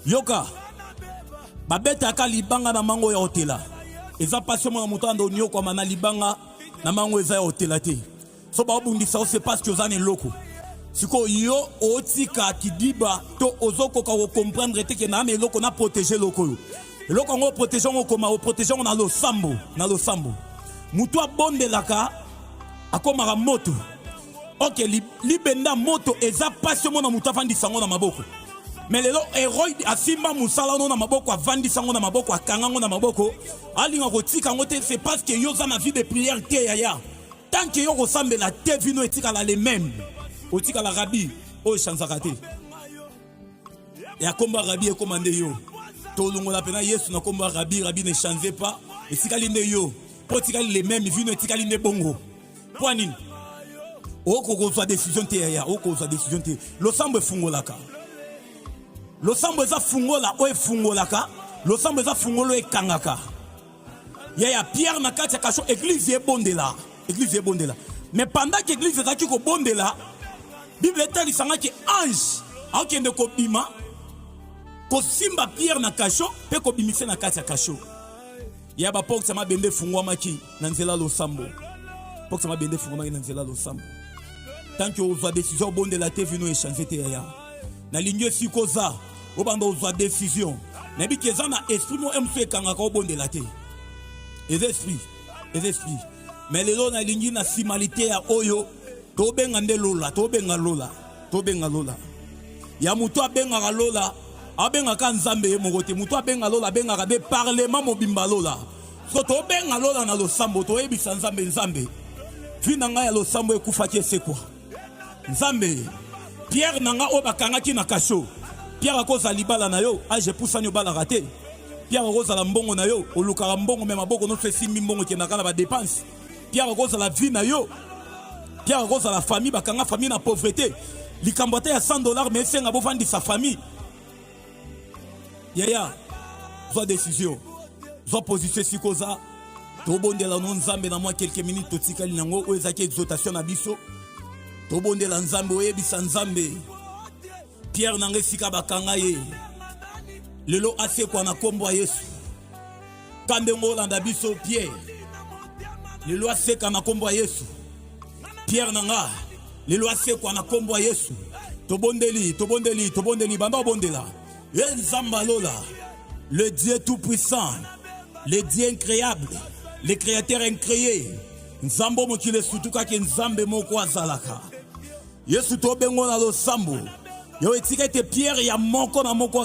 Yoka, babetaka libanga na mango ya otela. Eza pasi omona moto anda onyokwama na libanga na mango eza ya otela te. So baobundisa yo, c'est parce que oza na eloko. Sikoyo yo otika kidiba to ozokoka kocomprendre te ke naa na eloko na protege eloko oyo. Eloko yango oprotege yango, okoma oprotege yango na losambo, na losambo. Moto abondelaka akomaka moto. Ok, libenda moto eza pasi omona moto avandisa yango na maboko. Me lelo Herode asimba mosala no na maboko, avandisa yango na maboko, akanga yango na maboko, alinga kotika yango te. C'est parce que yo oza na vie de prière te, yaya. Tant que yo kosambela te, vino etikala le même, otikala rabi oyo echanzaka te. Ya kombo ya rabi ekóma nde yo. Tolongola mpena Yesu na kombo ya rabi. Rabi ne change pas, etikali nde yo mpo etikali le même, vino etikali nde bongo. Mpo nini okokozwa décision te, yaya? Okozwa décision te. Losambo efungolaka. Losambo eza fungola oyo efungolaka. Losambo eza fungola oyo ekangaka, yaya. Pierre na kati ya cachot, église ebondela, église ebondela. Mais pendant que église ezalaki kobondela, Bible etalisangaki ange akokende kobima, kosimba Pierre na cachot mpe kobimisa na kati ya cachot. Ya baporte ya mabende efungwamaki na nzela losambo. Porte ya mabende efungwamaki na nzela losambo. Tant que ozwa décision obondela te, vino echange te, yaya. Nalingi esika oza, obanda ozwa décision. Nayebi ke eza na esprit mo mosusu ekangaka obondela te. Eza esprit, eza esprit. Mais lelo nalingi na nsima liteya oyo tobenga nde lola, tobenga lola, tobenga lola. Ya moto abengaka lola, abengaka Nzambe ye moko te. Moto abenga lola, abengaka nde parlement mobimba lola. So tobenga lola na losambo, toyebisa Nzambe: Nzambe, vie na ngai ya losambo ekufaki, esekwa. Nzambe, Pierre na ngai oyo bakangaki na cachot. Pierre akozala libala na yo, age epusani, obalaka te. Pierre akozala mbongo na yo, olukaka mbongo me maboko nyonso esimbi mbongo, ekendaka na badépenses. Pierre akozala vie na yo. Pierre akozala famille, bakanga famille na pauvreté. Likambo ata ya 100 $ me esenga bovandisa famille. Yaya, zwa décision, zwa position esika oza. Tobondela no Nzambe na mwa quelques minutes totikali nango. Oyo ezalaki exhortation na biso. Tobondela Nzambe, oyebisa Nzambe: Pierre nanga esika bakanga ye lelo, asekwa na nkombo ya Yesu. Ka ndenge olanda biso, Pierre lelo aseka na nkombo ya Yesu. Pierre na nga lelo asekwa na nkombo ya Yesu. Tobondeli, tobondeli, tobondeli. Banda obondela ye Nzambe alola, le Dieu tout puissant, le Dieu incréable, le créateur incréé. Nzambe oyo mokili esutukaki, Nzambe moko azalaka, Yesu, tobengo na losambo yo. Etika ete Pierre ya moko na moko.